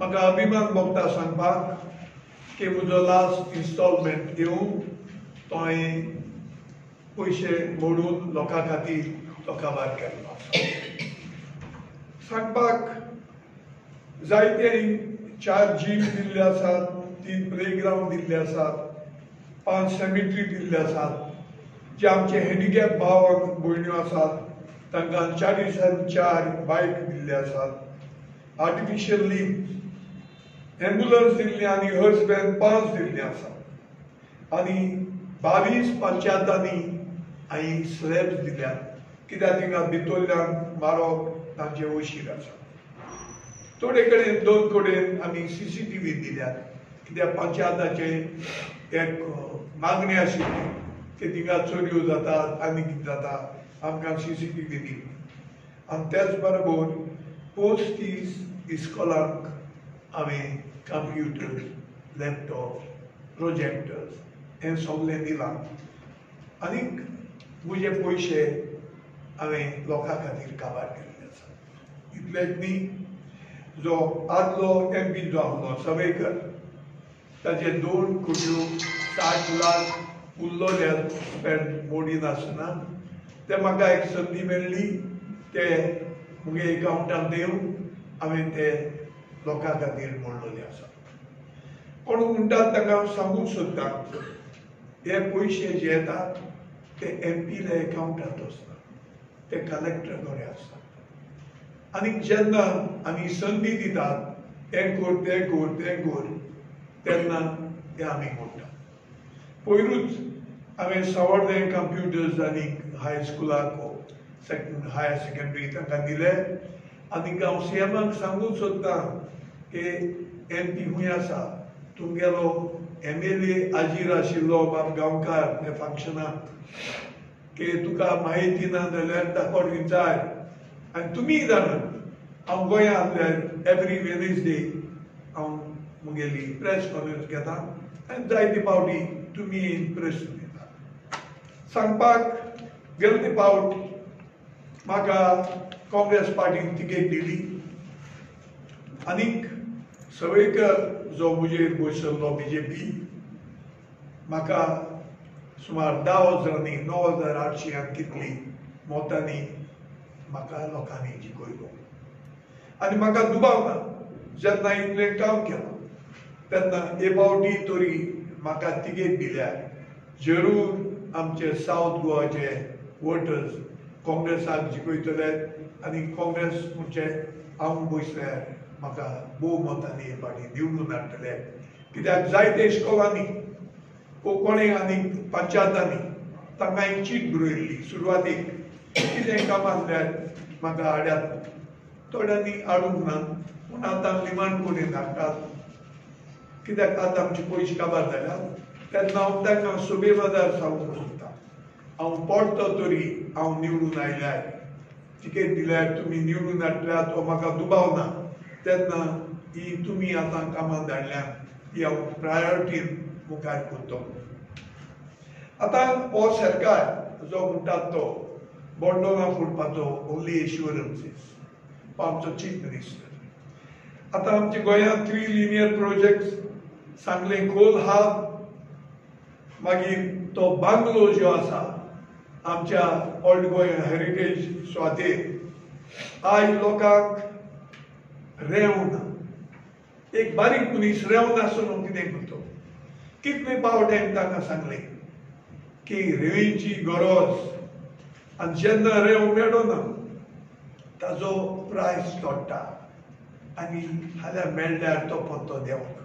म्हाका अभिमान भोगता सांगपाक की म्हजो लास्ट इन्स्टॉलमेंट येवन तो हांवें पयशे मोडून लोकां खातीर तो काबार केल्लो आसा. सांगपाक जायते 4 जीम दिल्ले आसात, 3 प्लेग्रावंड दिल्ले आसात, 5 सेमिट्री दिल्ले आसात. जे आमचे हँडिकॅप भाव भयण्यो आसात तांकां 44 बायक दिल्ले आसात, आर्टिफिशियल लिम्स, एम्बुलन्स दिल्ली आनी हर्स व्हॅन 5 दिल्ली आसात. आनी 22 पंचायतांनी हांवें स्लॅब्स दिल्यात कित्याक थिंगा भितरल्यान मारप तांचे वशीर आसा. थोडे कडेन 2 कडेन आमी CCTV दिल्यात कित्याक पंचायताचे एक मागणी आशिल्ली की थिंगा चोरयो जातात आनी कितें जाता, आमकां CCTV दिली. आनी त्याच बरोबर 35 इस्कॉलांक हांवें कंप्युटर, लॅपटॉप, प्रोजेक्टर्स हें सगळें दिलां. आनीक म्हजे पयशे हांवें लोकां खातीर काबार केल्ले आसा. इतलेंच न्ही, जो आदलो MP जो आसलो सवेकर ताचे 2,60,00,000 उरलोले स्पेंड मोडिनासतना ते म्हाका एक संदी मेळ्ळी, ते म्हगे एकावंटान दिवन हांवें ते लोकां खातीर मोडलेले आसा. कोण म्हणटात तांकां हांव सांगूंक सोदतां, हे पयशे जे येतात ते MPल्या एकावंटांत आसता, ते कलेक्टर कडेन आसता. आनी जेन्ना आमी संदी दितात हें कर तें कर तें कर तेन्ना ते आमी मोडटात. पयरूच हांवें सावर्डें कंप्युटर्स आनी हायस्कुलाक हायर सेकेंडरी तांकां दिले. आनी हांव CMाक सांगूंक सोदतां की MP खूंय आसा, तुमगेलो MLA आजीर आशिल्लो बाब गांवकार त्या फंक्शनाक की तुका म्हायती ना जाल्यार ताका विचार. आनी तुमी जाणात हांव गोंयांत आसल्यार एवरी वेनसडे हांव म्हगेली प्रेस कॉन्फरन्स घेता आनी जायते फावटी तुमी प्रस्न दिता. सांगपाक गेले फावट म्हाका काँग्रेस पार्टीन तिकेट दिली आनीक सवेकर जो म्हजेर बसयल्लो BJP म्हाका सुमार 10,000 9,800 कितली मतांनी म्हाका लोकांनी जिखयलो. आनी म्हाका दुबाव ना जेन्ना इतलें काम केलां तेन्ना हे फावटी तरी म्हाका तिकेट दिल्यार जरूर आमचे सावथ गोवाचे वोटर्स काँग्रेसाक जिखयतले आनी काँग्रेस म्हणजे हांव बसल्यार म्हाका भोव मतांनी हे फावटी निवडून हाडटले. कित्याक जायते इस्कॉलांनी कोणे आनी पंचायतांनी तांकां एक चीट बरयल्ली सुरवातीक कितें काम आसल्यार म्हाका हाड्यात, थोड्यांनी हाडूंक ना पूण आतां निमाण कडेन हाडटात कित्याक आतां आमचे पयशे काबार जाल्यात. तेन्ना हांव तांकां सुबे बाजार सांगूंक सोदतां, हांव पडतो तरी हांव निवडून आयल्यार तिकेट दिल्यार तुमी निवडून हाडल्यात हो म्हाका दुबाव ना, तेन्ना ही तुमी आतां कामां धाडल्यात ही हांव प्रायोरिटीन मुखार करतलो. आतां हो सरकार जो म्हणटात तो बोंडोना फुटपाचो ओन्ली एश्युरन्सीस आमचो चीफ मिनिस्टर. आतां आमच्या गोंयांत 3 लिनियर प्रोजेक्ट्स सांगलें खोल हात, मागीर तो बांगलो जो आसा आमच्या ओल्ड गोंय हेरिटेज सुवातेर आयज लोकांक रेंव ना. एक बारीक मनीस रेंव नासतना कितें करतो? कितले फावट हांवें तांकां सांगलें की रेंवेची गरज, आनी जेन्ना रेंव मेळना ताजो प्रायस चडटा आनी फाल्यां मेळ्ळ्यार तो पत्तो देंवना.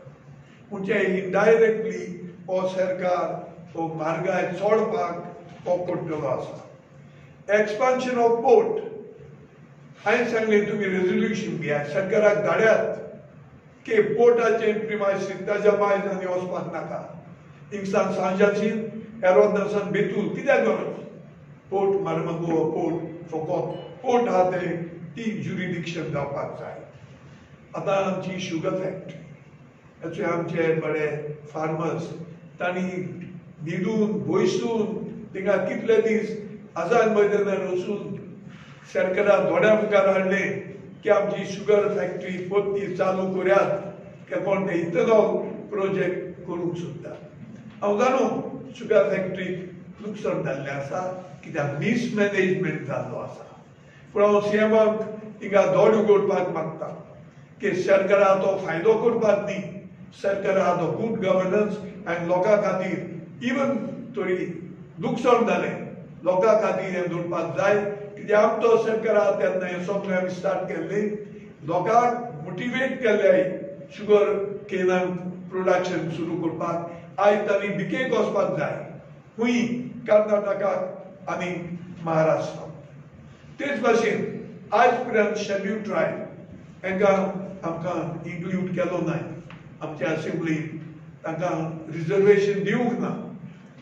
म्हणजे इनडायरेक्टली हो सरकार हो म्हारगाय चोडपाक हो पडटलो आसा. एक्सपान्शन ऑफ पोर्ट हांवें सांगलें तुमी रेजोल्युशन घेयात, सरकाराक धाड्यात की पोर्टाचे प्रिमायसीस ताज्या भायर आनी वचपाक नाका. हिंगसान सांजाचीन एरोदासान बेतूल कित्याक गरज? पोर्ट मार्मागोवा पोर्ट फकत पोर्ट आहा ते ती ज्युरिडिक्शन जावपाक जाय. आतां आमची शुगर फॅक्टरी हेचे आमचे बरे फार्मर्स तांणी न्हिदून बयसून थिंगा कितले दीस आझाद मैदानार वचून सरकाराक दोळ्या मुखार हाडलें की आमची शुगर फॅक्टरी परती चालू करात की कोण ते इथेनॉल प्रोजेक्ट करूंक सोदता. हांव जाणो शुगर फॅक्टरीक लुकसाण जाल्लें आसा कित्याक मिसमॅनेजमेंट जाल्लो आसा. पूण हांव सीएमाक हिंगा दोड उगडपाक मागता की सरकारा तो फायदो करपाक न्ही, सरकारा तो गुड गवर्नन्स आनी लोकां खातीर इवन तरी लुकसाण जालें लोकां खातीर हें दवरपाक जाय. कित्याक आमचो सरकार आहा तेन्ना हें सगळें आमी स्टार्ट केल्लें, लोकांक मोटिवेट केल्ले शुगर केनाक प्रोडक्शन सुरू करपाक. आयज तांणी विकेक वचपाक जाय खूंय कर्नाटकाक आनी महाराष्ट्राक. तेच भाशेन आयज पर्यंत शेड्यूल ट्रायब हांकां आमकां इन्क्लूड केलो ना आमच्या असेंब्लीन, तांकां रिजर्वेशन दिवंक ना.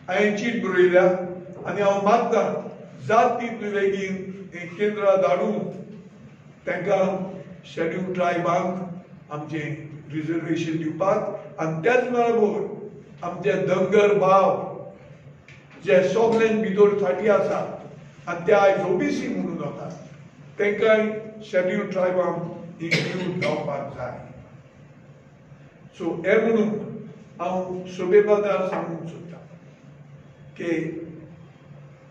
हांवें चीट बरयल्या आनी हांव मागता जात तितले बेगीन हें केंद्रां धाडून तांकां शेड्यूल ट्रायबांक आमचें रिजर्वेशन दिवपाक. आनी त्याच बरोबर आमचे धनगर भाव जे सगळ्यां भितर फाटीं आसा आनी ते आयज ओबीसी म्हणून वतात तांकांय शेड्यूल ट्रायबांक इन्क्लूड जावपाक जाय. सो हें म्हणून हांव सभे पदार सांगूंक सोदता की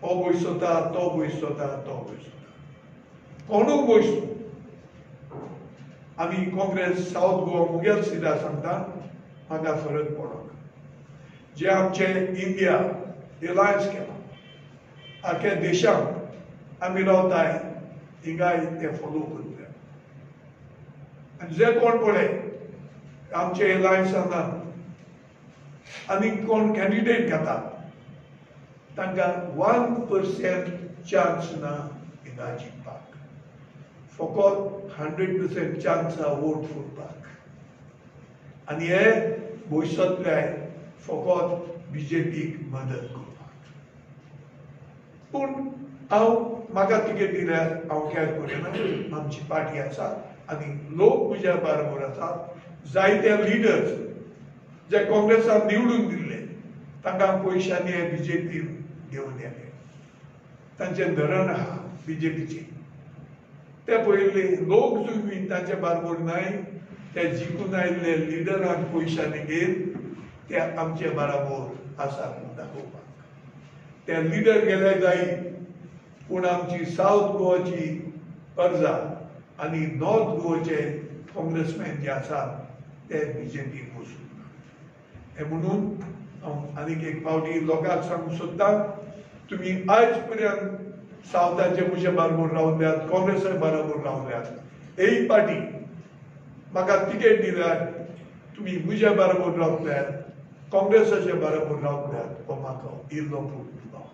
हो बयसता तो बयसता तो बयसता कोणूय बयसू. आमी काँग्रेस सावथ गोवा मुगेल सिटा सांगता म्हाका फरक पडना. जे आमचे इंडिया एलायन्स केला आख्या देशांत आमी रावताय हिंगाय ते फॉलो करतले. आनी जे कोण पळय आमचे एलायन्साना आनी कोण कॅन्डिडेट घेतात तांकां 1% चान्स ना हिंगा जिखपाक, फकत 100% चान्स आहा वोट फोडपाक. आनी हे भविश्यांतले फकत बीजेपीक मदत करपाक. पूण हांव म्हाका तिकेट दिल्यार हांव कॅर करिना. आमची पार्टी आसा आनी लोक म्हज्या बरोबर आसात. जायते लिडर्स जे काँग्रेसान निवडून दिल्ले तांकां पयशांनी हे बीजेपी घेवन येले, तांचें धरण आहा बीजेपीचें. ते पयले लोक जुळवी तांचे बरोबर न्हय, ते जिखून आयिल्ले लिडरांक पयशांनी घेवन ते आमचे बरोबर आसात म्हूण दाखोवपाक. ते लिडर गेले जाय पूण आमची सावथ गोवाची अर्जा आनी नॉर्थ गोवाचे काँग्रेसमॅन जे आसात ते बीजेपीक वचूंक ना. हें म्हणून हांव आनीक एक फावटी लोकांक सांगूंक सोदता, तुमी आयज पर्यंत सावथाचे म्हजे बरोबर रावल्यात, काँग्रेसा बरोबर रावल्यात. एक पार्टी म्हाका तिकेट दिल्यार तुमी म्हज्या बरोबर रावल्यात, काँग्रेसाचे बरोबर रावल्यात, हो म्हाका इल्लो पूण दुबाव.